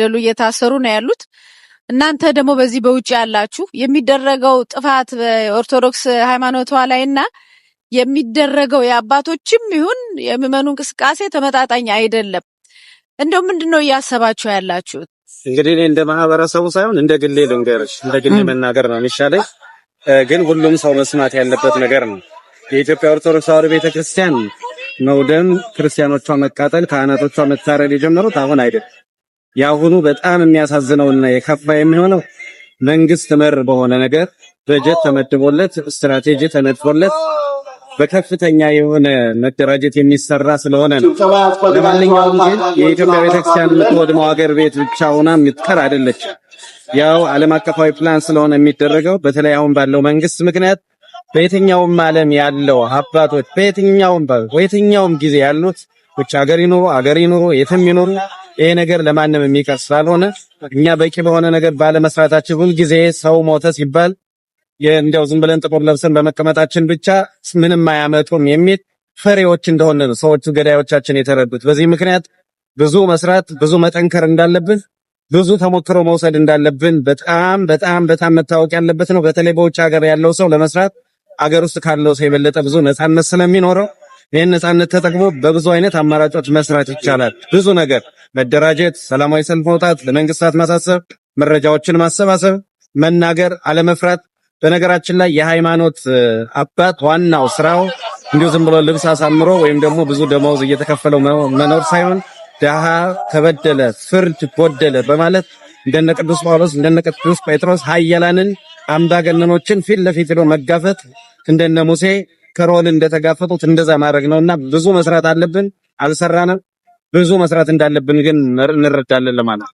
እየተገደሉ እየታሰሩ ነው ያሉት። እናንተ ደግሞ በዚህ በውጭ ያላችሁ የሚደረገው ጥፋት በኦርቶዶክስ ሃይማኖቷ ላይ እና የሚደረገው የአባቶችም ይሁን የምዕመኑ እንቅስቃሴ ተመጣጣኝ አይደለም። እንደው ምንድን ነው እያሰባችሁ ያላችሁት? እንግዲህ እኔ እንደ ማህበረሰቡ ሳይሆን እንደ ግሌ ልንገርሽ፣ እንደ ግሌ መናገር ነው የሚሻለኝ። ግን ሁሉም ሰው መስማት ያለበት ነገር ነው። የኢትዮጵያ ኦርቶዶክስ ተዋሕዶ ቤተክርስቲያን መውደም፣ ክርስቲያኖቿ መቃጠል፣ ካህናቶቿ መታረድ የጀመሩት አሁን አይደለም። የአሁኑ በጣም የሚያሳዝነውና የከፋ የሚሆነው መንግስት መር በሆነ ነገር በጀት ተመድቦለት ስትራቴጂ ተነድፎለት በከፍተኛ የሆነ መደራጀት የሚሰራ ስለሆነ ነው። ለማንኛውም ግን የኢትዮጵያ ቤተክርስቲያን የምትወድመው ሀገር ቤት ብቻ ሆና የምትቀር አይደለች። ያው ዓለም አቀፋዊ ፕላን ስለሆነ የሚደረገው፣ በተለይ አሁን ባለው መንግስት ምክንያት በየትኛውም ዓለም ያለው አባቶች በየትኛውም ጊዜ ያሉት ውጭ ሀገር ይኑሩ አገር ይኑሩ የትም ይኑሩ ይሄ ነገር ለማንም የሚቀር ስላልሆነ፣ እኛ በቂ በሆነ ነገር ባለመስራታችን ሁል ጊዜ ሰው ሞተ ሲባል እንዲያው ዝም ብለን ጥቁር ለብሰን በመቀመጣችን ብቻ ምንም አያመጡም የሚል ፈሪዎች እንደሆነ ነው ሰዎቹ ገዳዮቻችን የተረዱት። በዚህ ምክንያት ብዙ መስራት፣ ብዙ መጠንከር እንዳለብን፣ ብዙ ተሞክሮ መውሰድ እንዳለብን በጣም በጣም በጣም መታወቅ ያለበት ነው። በተለይ በውጭ ሀገር ያለው ሰው ለመስራት አገር ውስጥ ካለው ሰው የበለጠ ብዙ ነፃነት ስለሚኖረው ይህን ነፃነት ተጠቅሞ በብዙ አይነት አማራጮች መስራት ይቻላል። ብዙ ነገር መደራጀት፣ ሰላማዊ ሰልፍ መውጣት፣ ለመንግስታት ማሳሰብ፣ መረጃዎችን ማሰባሰብ፣ መናገር፣ አለመፍራት። በነገራችን ላይ የሃይማኖት አባት ዋናው ስራው እንዲሁ ዝም ብሎ ልብስ አሳምሮ ወይም ደግሞ ብዙ ደመወዝ እየተከፈለው መኖር ሳይሆን ድሃ ተበደለ፣ ፍርድ ጎደለ በማለት እንደነ ቅዱስ ጳውሎስ፣ እንደነ ቅዱስ ጴጥሮስ ኃያላንን አምባገነኖችን ፊት ለፊት ሄዶ መጋፈጥ፣ እንደነ ሙሴ ፈርዖን እንደተጋፈጡት እንደዛ ማድረግ ነውና ብዙ መስራት አለብን። አልሰራንም። ብዙ መስራት እንዳለብን ግን እንረዳለን ለማለት።